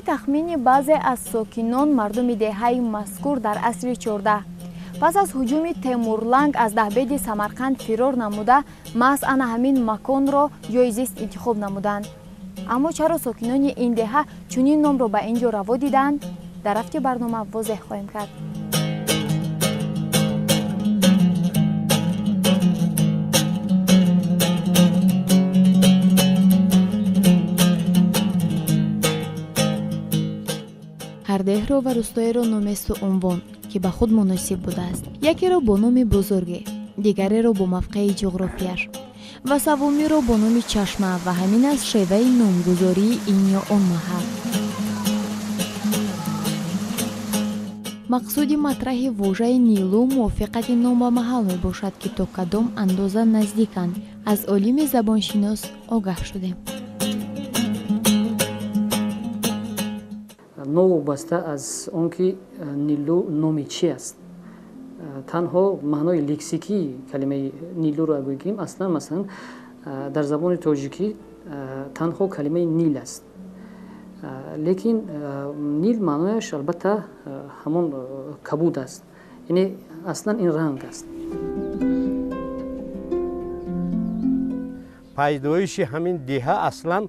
Тибқи тахмини баъзе аз сокинон, мардуми деҳаи мазкур дар асри 14 пас аз ҳуҷуми Темурланг аз Даҳбеди Самарқанд фирор намуда, маҳз ана ҳамин маконро ҷойи зист интихоб намуданд. Аммо чаро сокинони ин деҳа чунин номро ба ин ҷо раво диданд, дар рафти барнома возеҳ хоҳем кард. Ҳар деҳро ва рӯстоеро номесту унвон, ки ба худ муносиб будааст: якеро бо номи бузурге, дигареро бо мавқеи ҷуғрофияш ва саввумиро бо номи чашма. Ва ҳамин аст шеваи номгузории ин ё он маҳал. Мақсуди матраҳи вожаи Нилу мувофиқати ном ба маҳал мебошад, ки то кадом андоза наздиканд, аз олими забоншинос огаҳ шудем. Новобаста аз он ки Нилу номи чи аст, танҳо маънои лексикии калимаи Нилуро агар гирем, аслан, масалан, дар забони тоҷикӣ танҳо калимаи Нил аст, лекин нил маънояш, албатта, ҳамон кабуд аст, яъне аслан ин ранг аст. Пайдоиши ҳамин деҳа аслан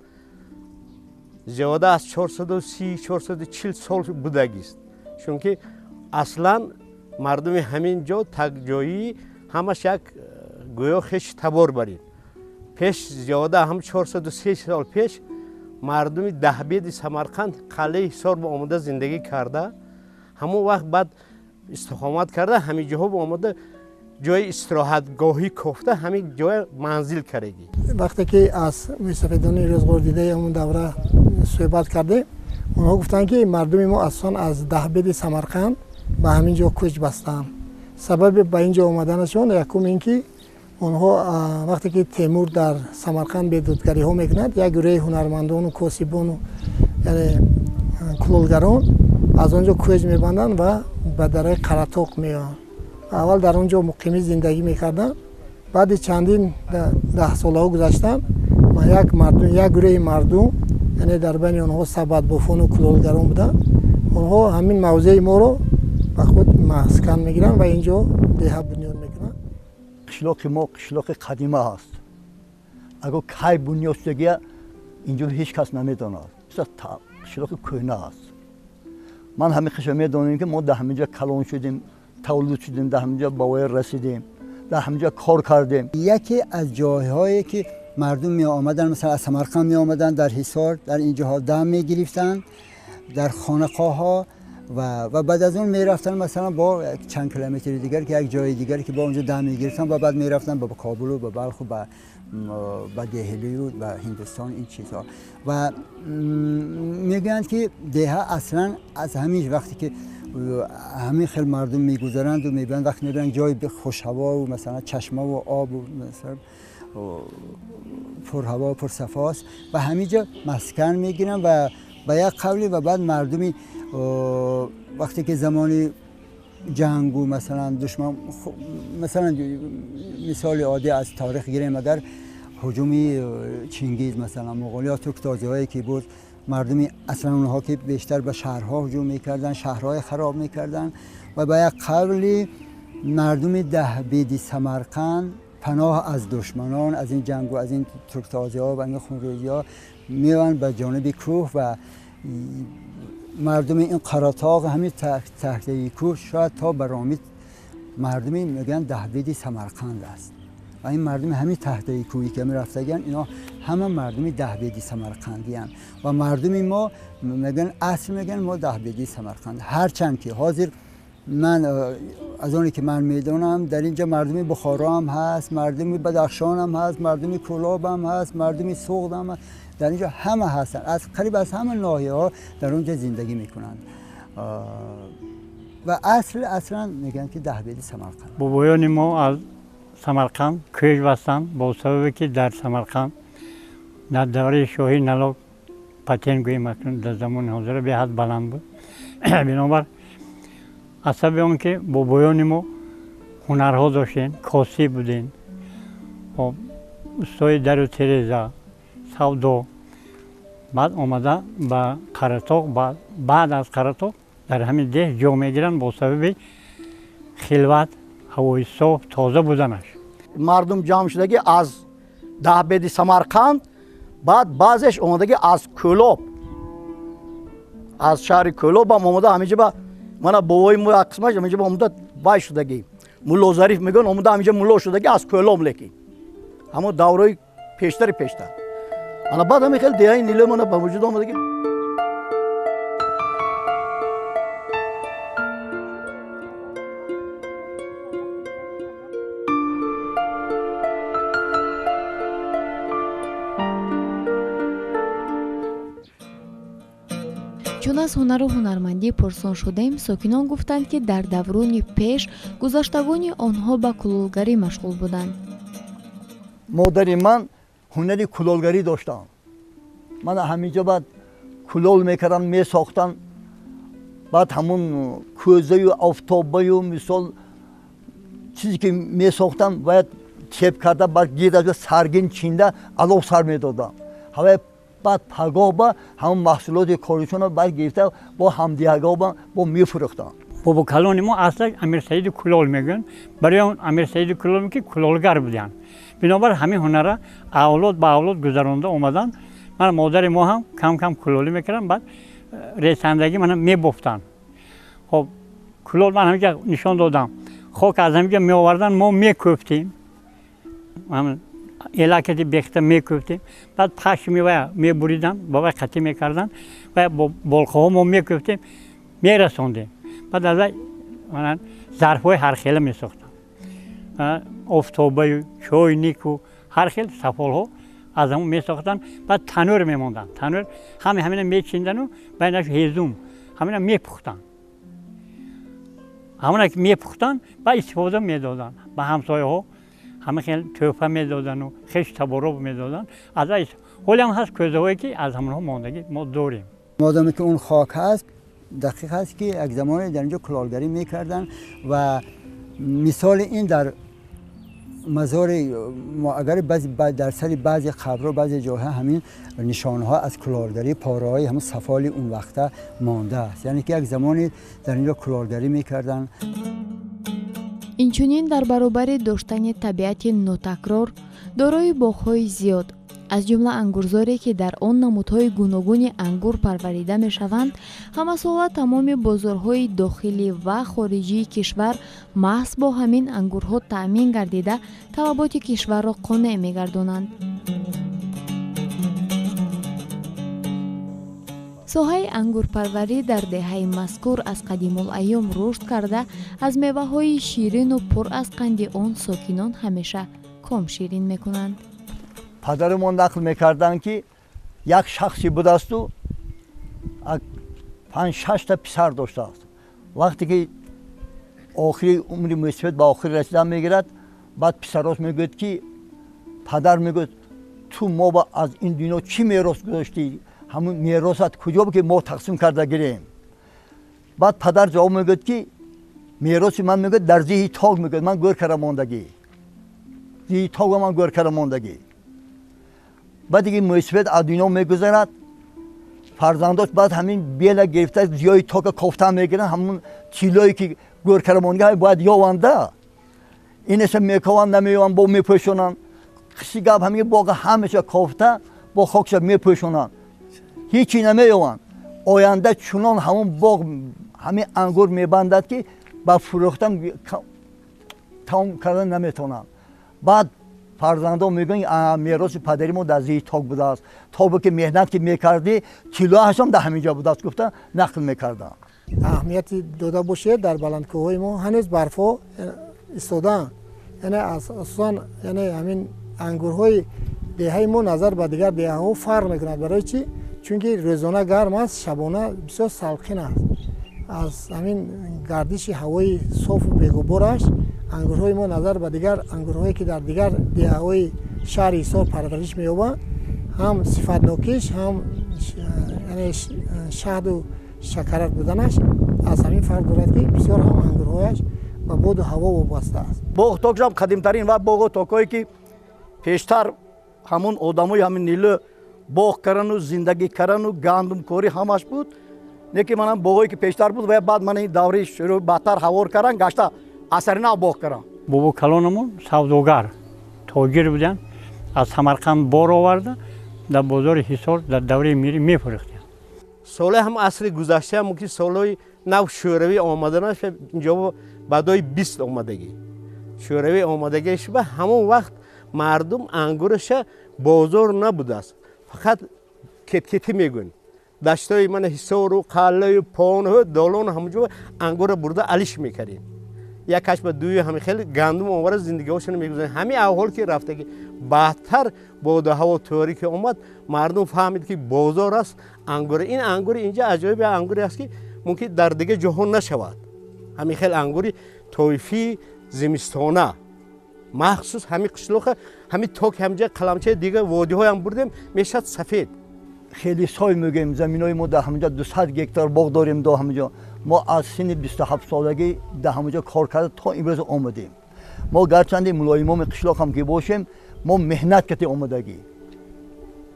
зиёда аз 430, 440 сол будагист, чунки аслан мардуми ҳамин ҷо такҷоӣ ҳамаш як гӯё хеши табор барин. Пеш, зиёда ҳам 403 сол пеш, мардуми Даҳбеди Самарқанд қалъаи Ҳисор ба омода зиндагӣ карда, ҳамон вақт баъд истиқомат карда, ҳамин ҷоҳо ба омода, ҷои истироҳатгоҳӣ кофта, ҳамин ҷоя манзил кардагӣ. Вақте ки аз мусафидони рӯзғордидаи ҳамон давра суҳбат кардем, онҳо гуфтанд, ки мардуми мо асосан аз Даҳбеди Самарқанд ба ҳамин ҷо кӯч бастанд. Сабаби ба ин ҷо омаданашон якум ин ки онҳо, вақте ки Темур дар Самарқанд бедодгариҳо мекунад, як гурӯҳи ҳунармандону косибону, яъне кулолгарон, аз он ҷо кӯч мебанданд ва ба дараи Қаратоқ меоянд. Аввал дар он ҷо муқимӣ зиндагӣ мекарданд. Баъди чандин даҳсолаҳо гузаштанд, як гурӯҳи мардум, яъне дар байни онҳо сабадбофону кулолгарон буданд, онҳо ҳамин мавзеи моро ба худ маскан мегиранд ва ин ҷо деҳа бунёд мекунанд. Қишлоқи мо қишлоқи қадима аст. Агар кай бунёд шудагия, инҷо ҳеҷ кас намедонад. Қишлоқи кӯҳна аст. Ман ҳамин қиша медонем, ки мо дар ҳамин ҷо калон шудем, таваллуд шудем, дар ҳамин ҷо ба воя расидем, дар ҳамин ҷо кор кардем. Яке аз ҷойҳое ки мардум меомаданд, масалан, аз Самарқанд меомаданд, дар Ҳисор, дар ин ҷоҳо дам мегирифтанд дар хонақоҳҳо ва баъд аз он мерафтанд, масалан, бо чанд километри дигар, ки як ҷои дигар, ки бо онҷо дам мегирифтанд ва баъд мерафтанд ба Кобулу, ба Балху, ба Деҳлию, ба Ҳиндустон, ин чизҳо. Ва мегӯянд, ки деҳа аслан аз ҳамин вақте ки ҳамин хел мардум мегузаранду мебинанд, вақте мебинанд ҷои хушҳавову, масалан, чашмаву обу, масалан, пурҳаво, пурсафост, ва ҳамин ҷо маскан мегиранд ва ба як қавле. Ва баъд мардуми вақте ки замони ҷангу, масалан, душман, масалан, мисоли оддӣ аз таърих гирем, агар ҳуҷуми Чингиз, масалан, муғолиё, турктозиҳое ки буд, мардуми аслан онҳо ки бештар ба шаҳрҳо ҳуҷум мекарданд, шаҳрҳои хароб мекарданд, ва ба як қавли мардуми Даҳбеди Самарқанд паноҳ аз душманон, аз ин ҷангу аз ин турктозиҳо ва ин хунрезиҳо меоянд ба ҷониби кӯҳ. Ва мардуми ин Қаратоғ, ҳамин таҳтаи кӯҳ, шояд то ба Ромит, мардуми мегӯянд Даҳбеди Самарқанд аст. Ва ин мардуми ҳамин таҳтаи кӯҳӣ ки рафтагианд, ино ҳама мардуми Даҳбеди Самарқандианд. Ва мардуми мо мегӯянд, асл мегӯянд, мо Даҳбеди Самарқанд. Ҳарчанд ки ҳозир ман, аз оне ки ман медонам, дар инҷо мардуми Бухоро ҳам ҳаст, мардуми Бадахшон ҳам ҳаст, мардуми Кӯлоб ҳам ҳаст, мардуми Суғд ҳам ҳаст. Дар инҷо ҳама ҳастанд, аз қариб аз ҳама ноҳияҳо дар онҷо зиндагӣ мекунанд. Ва асл аслан мегӯянд, ки Даҳбеди Самарқанд. Бобоёни мо аз Самарқанд кӯч бастанд, бо сабабе ки дар Самарқанд дар давраи шоҳӣ налог, патент гӯем акнун, дар замони ҳозира, беҳад баланд буд. Бинобар аз сабаби он ки бобоёни мо ҳунарҳо доштем, косиб будем, устои дару тереза, савдо, Баъд омада ба Қаратоғ, баъд аз Қаратоғ дар ҳамин деҳ ҷо мегиранд бо сабаби хилват, ҳавои соф, тоза буданаш. Мардум ҷамъ шудагӣ аз Даҳбеди Самарқанд, баъд баъзеш омадагӣ аз Кӯлоб, аз шаҳри Кӯлоб ҳам омада ҳаминҷа ба мана бобои мо як қисмаш ҳаминҷа ба омада вай шудагӣ. Мулло Зариф мегӯянд, омада ҳаминҷа мулло шудагӣ аз Кӯлоб, лекин ҳамон давраи пештари пештар. Ана баъд ҳамин хел деҳаи Нилӯ мана ба вуҷуд омадагӣ. Чун аз ҳунару ҳунармандӣ пурсон шудем, сокинон гуфтанд, ки дар даврони пеш гузаштагони онҳо ба кулолгарӣ машғул буданд. Модари ман ҳунари кулолгарӣ доштанд. Ман ҳаминҷо баъд кулол мекардам, месохтам. Баъд ҳамун кӯзаю офтобаю мисол чизе ки месохтам, бояд чеп карда, баъд гирд саргин чинда алов сар медодам. Ҳавай баъд пагоҳ ба ҳамон маҳсулоти коришонро баъд гирифта бо ҳамдиҳагоҳ бо мефурӯхтам. Бобокалони мо аслаш Амирсаиди Кулол мегӯянд. Барои он Амирсаиди Кулол ки кулолгар буданд. Бинобар ҳамин ҳунарра авлод ба авлод гузаронда омаданд. Ман модари мо ҳам кам-кам кулолӣ мекарданд, баъд ресандагӣ мана мебофтанд. Хоб кулол ман ҳаминҷа нишон додам. Хок аз ҳаминҷа меоварданд, мо мекӯфтем. Элакати бехта мекӯфтем. Баъд пашми вая мебуриданд, ба вай қатӣ мекарданд ва бо болқаҳо мо мекӯфтем, мерасондем. Баъд аз вай зарфҳои ҳархела месохтанд. Офтобаю, чойнику, ҳар хел сафолҳо аз ҳамон месохтанд. Баъд танӯр мемонданд. Танӯр ҳаме ҳамина мечиндану байнаш ҳезум, ҳамина мепухтанд. Ҳамона ки мепухтанд, баъд истифода медоданд ба ҳамсояҳо. Ҳама хел тӯҳфа медодану хеш табороб медоданд. Аз ҳоле ҳам ҳаст кӯзаҳое ки аз ҳамонҳо мондагӣ мо дорем. Модоме ки он хок ҳаст, дақиқ ҳаст ки як замоне дар инҷо кулолгарӣ мекарданд ва мисоли ин дар мазори агар дар сари баъзе қабрҳо, баъзе ҷойҳо ҳамин нишонҳо аз кулолгарӣ, пораҳои ҳамон сафоли он вақта мондааст. Яъне ки як замоне дар инҷо кулолгарӣ мекарданд. Инчунин дар баробари доштани табиати нотакрор, дорои боғҳои зиёд, аз ҷумла ангурзоре ки дар он намудҳои гуногуни ангур парварида мешаванд, ҳамасола тамоми бозорҳои дохилӣ ва хориҷии кишвар маҳз бо ҳамин ангурҳо таъмин гардида, талаботи кишварро қонеъ мегардонанд. Соҳаи ангурпарварӣ дар деҳаи мазкур аз қадимулайём рушд карда, аз меваҳои ширину пур аз қанди он сокинон ҳамеша ком ширин мекунанд. Падарамон нақл мекарданд, ки як шахсе будасту 5-6 та писар доштааст. Вақте ки охири умри мусибат ба охир расидан мегирад, баъд писарош мегӯяд ки падар мегӯяд, ту мо аз ин дунё чӣ мерос гузоштӣ? Ҳамун меросат куҷо ки мо тақсим карда гирем? Баъд падар ҷавоб мегӯяд ки мероси ман мегӯяд дар зиҳи тог, мегӯяд ман гӯр карда мондагӣ. Зиҳи тога ман гӯр карда мондагӣ. Баъд диги мусибат аз дунё мегузарад, фарзандош баъд ҳамин бела гирифта зиёи тока кофта мегиранд, ҳамун тиллое ки гӯр карда мондагӣ бояд ёванда. Инеша мекованд, намеёванд, бо мепӯшонанд. Қиши гап ҳамин боға ҳамеша кофта бо хокша мепӯшонанд. Ҳечи намеёванд. Оянда чунон ҳамон боғ ҳамин ангур мебандад ки ба фурӯхтан тамом кардан наметавонанд. Баъд фарзандон мегӯянд мероси падари мо дар зиҳи тог будааст. Тобе ки меҳнат ки мекардӣ, тиллоашам дар ҳамин ҷо будааст, гуфта нақл мекарданд. Аҳамияти дода бошед, дар баландкӯҳҳои мо ҳанӯз барфҳо истодаанд. Яъне асосан яъне ҳамин ангурҳои деҳаи мо назар ба дигар деҳаҳо фарқ мекунад. Барои чӣ? Чунки рӯзона гарм аст, шабона бисёр салқин аст. Аз ҳамин гардиши ҳавои софу бегубораш ангурҳои мо назар ба дигар ангурҳое ки дар дигар деҳаҳои шаҳри Ҳисор парвариш меёбанд, ҳам сифатнокиш, ҳам шаҳду шакарат буданаш аз ҳамин фарқ дорад, ки бисёр ҳам ангурҳояш ба боду ҳаво вобаста аст. Боғ токшам қадимтарин ва боғу токҳое ки пештар ҳамун одамои ҳамин Нилӯ Боғ кардану зиндагӣ кардану гандумкорӣ ҳамаш буд. Не ки манам боғое ки пештар буд ва баъд ман ин давраи шурӯъ баъдтар ҳавор кардан гашта асари нав боғ кардан. Бобо калонамон савдогар, тоҷир буданд, аз Самарқанд бор оварда дар бозори Ҳисор дар давраи мирӣ мефурӯхтанд. Солҳои ҳам асри гузашта мумкин солҳои нав шӯравӣ омаданаш инҷо баъдои 20 омадагӣ. Шӯравӣ омадагӣ шуба ҳамон вақт мардум ангураша бозор набудааст. Фақат кеткетӣ мегӯянд. Даштои мана Ҳисору, Қаллаю, Понҳо, Долону ҳамонҷо ангура бурда алиш мекардем. Якаш ба дуюи ҳами хеле гандум овара зиндагиҳошонро мегузаранд. Ҳамин аҳвол ки рафтагӣ баъдтар боду ҳаво тӯрӣ ки омад, мардум фаҳмид ки бозор аст ангура. Ин ангури инҷа аҷоиб ангуре аст ки мумкин дар дигар ҷоҳо нашавад. Ҳамин хел ангури тоифии зимистона махсус ҳамин қишлоқа, ҳамин ток ҳамҷа қаламчаи дигар водиҳоям бурдем, мешавад сафед. Хеле сой мегӯем, заминои мо дар ҳаминҷо 200 гектар боғ дорем. До ҳаминҷо мо аз синни 27 солагӣ дар ҳаминҷо кор карда то имрӯз омадем. Мо гарчанде мулоимоми қишлоқ ҳам ки бошем, мо меҳнат кардем омадагӣ.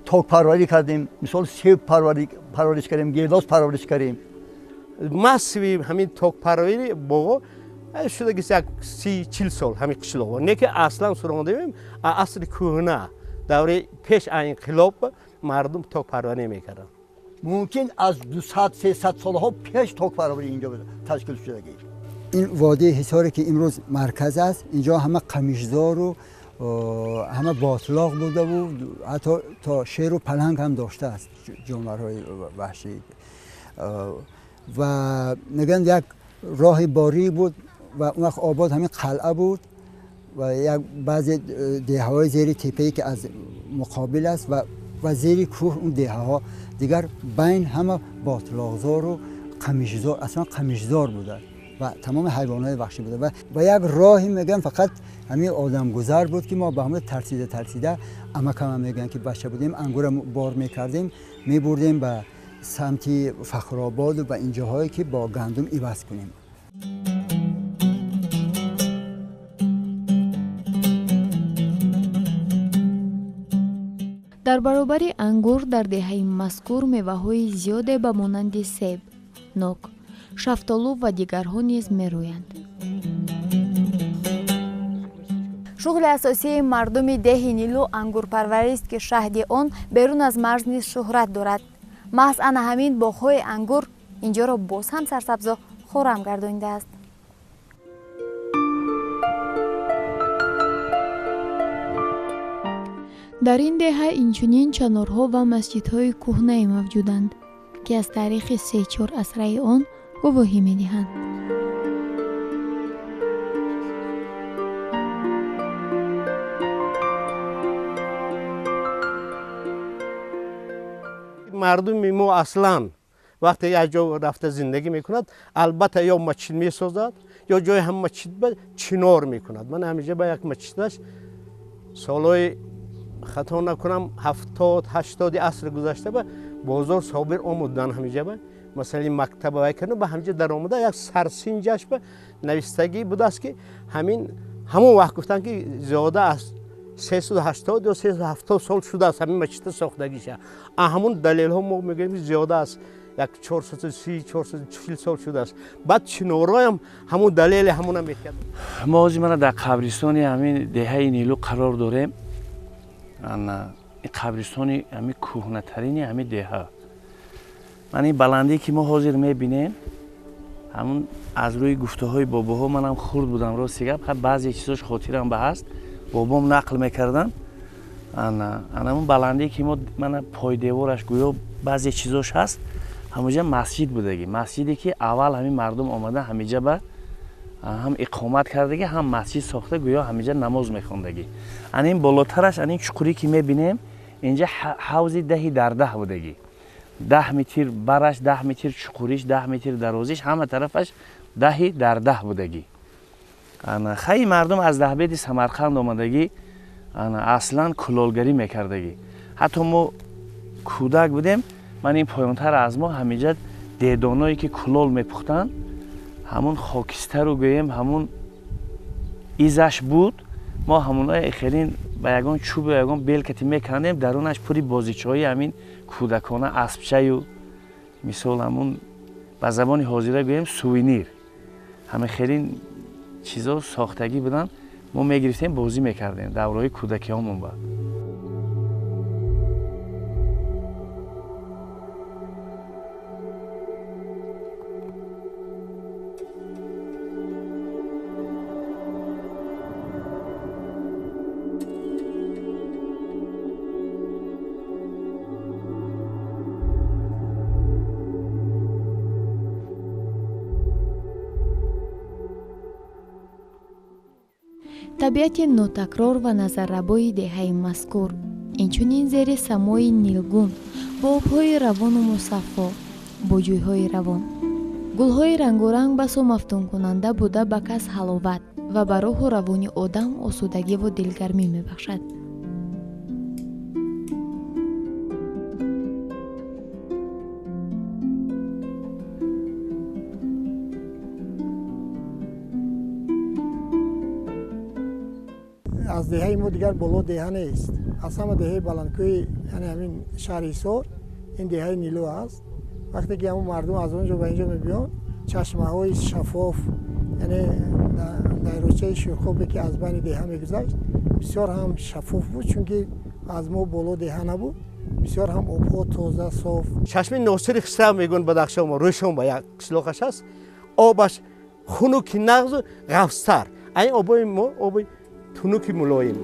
Токпарварӣ кардем, мисол себ парвариш кардем, гелос парвариш кардем. Массиви ҳамин токпарварӣ боғо шудагист як 30-40 сол ҳамин қишлоқо. Не ки аслан сурондем, асри кӯҳна, давраи пеш аз инқилоб мардум токпарварӣ мекарданд. Мумкин аз 200-300 солҳо пеш токпарварӣ инҷо ташкил шудагӣ. Ин водии Ҳисоре ки имрӯз марказ аст, инҷо ҳама қамишзору ҳама ботлоқ буда буд, ҳатто то шеру паланг ҳам доштааст ҷонварҳои ваҳшӣ. Ва мегӯянд як роҳи борик буд ва он вақт обод ҳамин қалъа буд ва як баъзе деҳаҳои зери теппае ки аз муқобил аст ва зери кӯҳ он деҳаҳо дигар байн ҳама ботлоқзору қамишзор, аслан қамишзор буда ва тамоми ҳайвонҳои ваҳшӣ буда ва як роҳе мегӯянд фақат ҳамин одамгузар буд ки мо ба ҳама тарсида тарсида амакама мегӯянд ки бача будем ангура бор мекардем, мебурдем ба самти Фахрободу ба ин ҷоҳое ки бо гандум иваз кунем. Дар баробари ангур дар деҳаи мазкур меваҳои зиёде ба монанди себ, нок, шафтолу ва дигарҳо низ мерӯянд. Шуғли асосии мардуми деҳи Нилу ангурпарварист ки шаҳди он берун аз марз низ шӯҳрат дорад. Маҳз ана ҳамин боғҳои ангур инҷоро боз ҳам сарсабзу хуррам гардонидааст. Дар ин деҳа инчунин чанорҳо ва масҷидҳои кӯҳнае мавҷуданд, ки аз таърихи се-чор асраи он гувоҳӣ медиҳанд. Мардуми мо аслан вақте як ҷо рафта зиндагӣ мекунад, албатта ё масҷид месозад, ё ҷои ҳам масҷид ба чинор мекунад. Ман ҳамеша ба як масҷидаш солҳои хато накунам 70-80 аср гузашта ба бозор Собир омудан ҳамиҷа ба масалан мактаба вай кардан ба ҳамиҷа даромада як сарсинҷаш ба навистагӣ будааст ки ҳамин ҳамон вақт гуфтанд ки зиёда аз 380 ё 370 сол шудааст ҳамин масҷида сохтагиша. Ҳамон далелҳо мо мегӯем ки зиёда аз як 430-440 сол шудааст. Баъд чинорҳоям ҳамон далели ҳамона мекард. Мо ҳозир мана дар қабристони ҳамин деҳаи Нилу қарор дорем. Ин қабристони ҳамин кӯҳнатарини ҳамин деҳа. Ман ин баландие ки мо ҳозир мебинем, ҳамун аз рӯи гуфтаҳои бобоҳо манам хурд будам, рости гап, баъзе чизош хотирам ба ҳаст, бобом нақл мекардан. Анамун баландие ки мо мана пойдевораш гӯё баъзе чизош ҳаст, ҳамонҷа масҷид будагӣ. Масҷиде ки аввал ҳамин мардум омада ҳамиҷа ба ҳам иқомат кардагӣ, ҳам масҷид сохта, гӯё ҳамиҷа намоз мехондагӣ. Ан ин болотараш, ан ин чуқурӣ ки мебинем, инҷа ҳавзи 10 дар 10 будагӣ. 10 метр бараш, 10 метр чуқуриш, 10 метр дарозиш, ҳама тарафаш 10 дар 10 будагӣ. Хай мардум аз Даҳбеди Самарқанд омадагӣ, аслан кулолгарӣ мекардагӣ. Ҳатто мо кӯдак будем, ман ин поёнтар аз мо ҳамиҷа дедоное ки кулол мепухтанд, ҳамун хокистару гӯем, ҳамун изаш буд, мо ҳамунаи хелин Ба ягон чӯбу ягон белкати мекандем, дарунаш пури бозичаҳои ҳамин кӯдакона, аспчаю мисол ҳамун ба забони ҳозира гӯем сувенир. Ҳама хелин чизо сохтагӣ буданд, мо мегирифтем, бозӣ мекардем давраҳои кӯдакиҳомон ба. Табиати нотакрор ва назаррабои деҳаи мазкур, инчунин зери самои нилгун, бо обҳои равону мусаффо, бо ҷӯйҳои равон, гулҳои рангоранг басо мафтункунанда буда, ба кас ҳаловат ва ба рӯҳу равони одам осудагиву дилгармӣ мебахшад. Аз деҳаи мо дигар боло деҳа нест. Аз ҳама деҳаи баландкӯи, яъне ҳамин шаҳри Ҳисор, ин деҳаи Нилу аст. Вақте ки ҳамон мардум аз он ҷо ба инҷо мебиёнд, чашмаҳои шаффоф, яъне дайрочаи шӯрхобе ки аз байни деҳа мегузашт, бисёр ҳам шаффоф буд, чунки аз мо боло деҳа набуд. Бисёр ҳам обҳо тоза, соф. Чашми Носири Хисрав мегӯянд Бадахшон, Рӯшон ба як қишлоқаш аст. Обаш хунуки нағзу ғафзтар. Айн обои мо оби тунуки мулоим.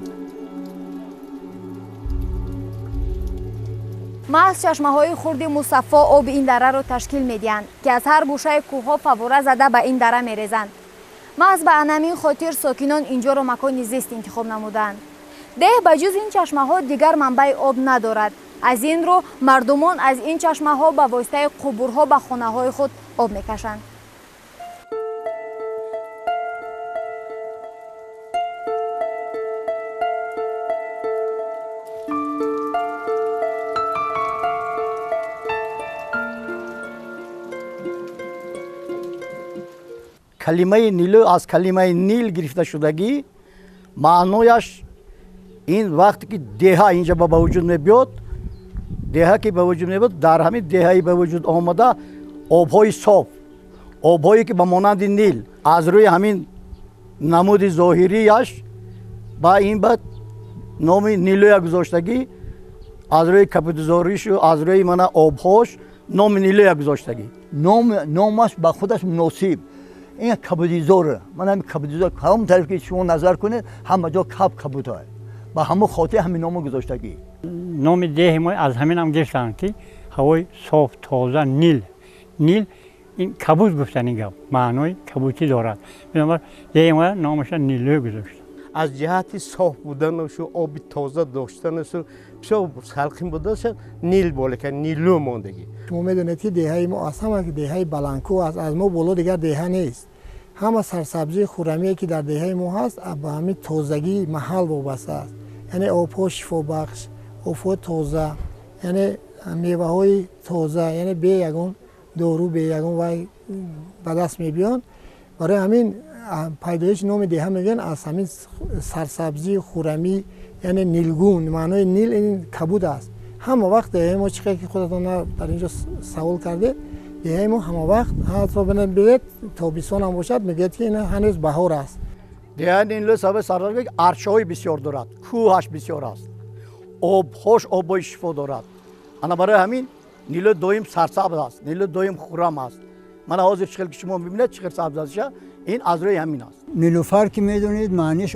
Маҳз чашмаҳои хурди мусаффо оби ин дараро ташкил медиҳанд, ки аз ҳар гӯшаи кӯҳҳо фаввора зада ба ин дара мерезанд. Маҳз ба анамин хотир сокинон инҷоро макони зист интихоб намуданд. Деҳ ба ҷуз ин чашмаҳо дигар манбаи об надорад. Аз ин рӯ мардумон аз ин чашмаҳо ба воситаи қубурҳо ба хонаҳои худ об мекашанд. Калимаи Нилу аз калимаи Нил гирифта шудагӣ, маънояш ин вақте ки деҳа инҷа ба вуҷуд мебиёд, деҳа ки ба вуҷуд мебиёд, дар ҳамин деҳаи ба вуҷуд омада обҳои соф, обҳое ки ба монанди Нил аз рӯи ҳамин намуди зоҳирияш ба ин ба номи Нилуя гузоштагӣ, аз рӯи капитализоришу аз рӯи мана обҳош номи Нилуя гузоштагӣ. Номаш ба худаш муносиб. Ин кабудизор, ман ҳамин кабудизор, ҳамон тараф ки шумо назар кунед, ҳама ҷо каб кабуд аст. Ба ҳамон хотир ҳамин номо гузоштагӣ. Номи деҳи мо аз ҳамин ҳам гирифтанд, ки ҳавои соф, тоза, Нил. Нил ин кабуд гуфтан, ин гап маънои кабудӣ дорад. Бинобар деҳи мо номаша Нилу гузошт. Аз ҷиҳати соф буданашу, оби тоза доштанашу, бисёр салқин буданашу Нил болека Нилу мондагӣ. Шумо медонед ки деҳаи мо аз ҳама деҳаи баландкӯ аст, аз мо боло дигар деҳа нест. Ҳама сарсабзии хуррамие ки дар деҳаи мо ҳаст, ба ҳамин тозагии маҳал вобаста аст. Яъне обҳо шифобахш, обҳо тоза, яъне меваҳои тоза, яъне бе ягон дору, бе ягон вай ба даст мебиёнд. Барои ҳамин пайдоиши номи деҳа мегӯянд аз ҳамин сарсабзии хуррамӣ, яъне нилгун, маънои нил ин кабуд аст. Ҳама вақт деҳаи мо, чӣ қадр ки худатон дар инҷо савол кардед, деҳаи мо ҳама вақт ҳатто бинед тобистон ҳам бошад, мегӯяд ки ин ҳанӯз баҳор аст. Деҳаи Нилу сабаби сарсабзӣ арчаҳои бисёр дорад, кӯҳаш бисёр аст, обҳош обҳои шифо дорад. Ана барои ҳамин Нилу доим сарсабз аст, Нилу доим хуррам аст. Мана ҳозир чӣ хел ки шумо мебинед, чӣ хел сабз аст, ин аз рӯи ҳамин аст. Нилуфар ки медонед маъниш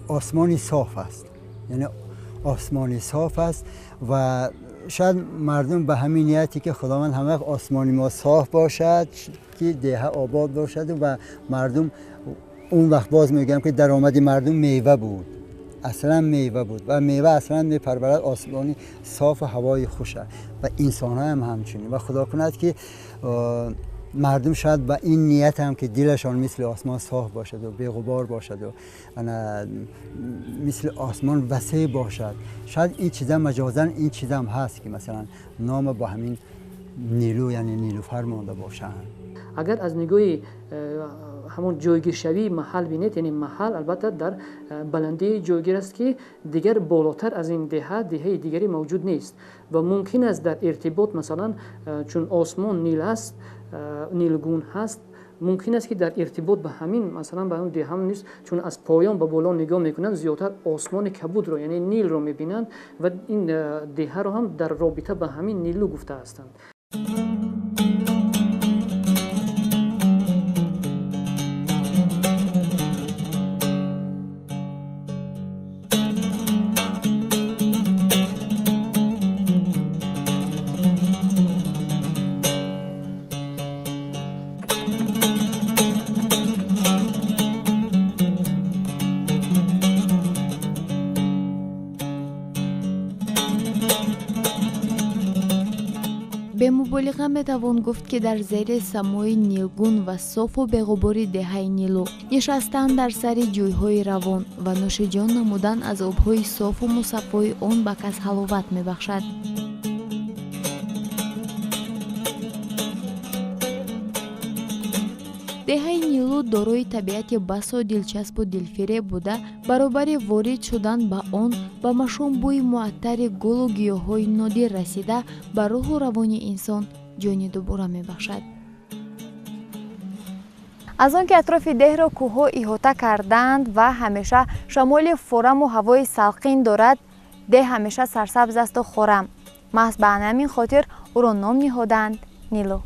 осмони соф аст, яъне осмони соф аст ва шояд мардум ба ҳамин нияте ки Худованд ҳама вақт осмони мо соф бошад, ки деҳа обод бошад ва мардум он вақт боз мегӯям ки даромади мардум мева буд, аслан мева буд ва мева аслан мепарварад осмони соф ва ҳавои хуш ва инсонҳо ҳам ҳамчунин. Ва Худо кунад ки мардум шояд ба ин ният ҳам ки дилашон мисли осмон соф бошад ва беғубор бошад ва мисли осмон васеъ бошад, шояд ин чиза маҷозан ин чизам ҳаст ки масалан нома бо ҳамин Нилу, яъне Нилуфар монда бошанд. Агар аз нигоҳи ҳамон ҷойгиршавии маҳал бинед, яъне маҳал албатта дар баландии ҷойгир аст, ки дигар болотар аз ин деҳа деҳаи дигаре мавҷуд нест ва мумкин аст дар иртибот, масалан, чун осмон нил аст, нилгун ҳаст, мумкин аст, ки дар иртибот ба ҳамин, масалан, ба он деҳа низ, чун аз поён ба боло нигоҳ мекунанд, зиёдтар осмони кабудро, яъне нилро мебинанд ва ин деҳаро ҳам дар робита ба ҳамин Нилу гуфта ҳастанд. Бемуболиға метавон гуфт, ки дар зери самои нилгун ва софу беғубори деҳаи Нилу нишастан дар сари ҷӯйҳои равон ва нӯшиҷон намудан аз обҳои софу мусаффои он ба кас ҳаловат мебахшад. Деҳаи Нилу дорои табиати басо дилчаспу дилфиреб буда, баробари ворид шудан ба он ба машом бӯи муаттари гулу гиёҳҳои нодир расида, ба рӯҳу равони инсон ҷони дубора мебахшад. Аз он ки атрофи деҳро кӯҳҳо иҳота кардаанд ва ҳамеша шамоли фораму ҳавои салқин дорад, деҳ ҳамеша сарсабз асту хорам. Маҳз ба ҳамин хотир ӯро ном ниҳоданд Нилу.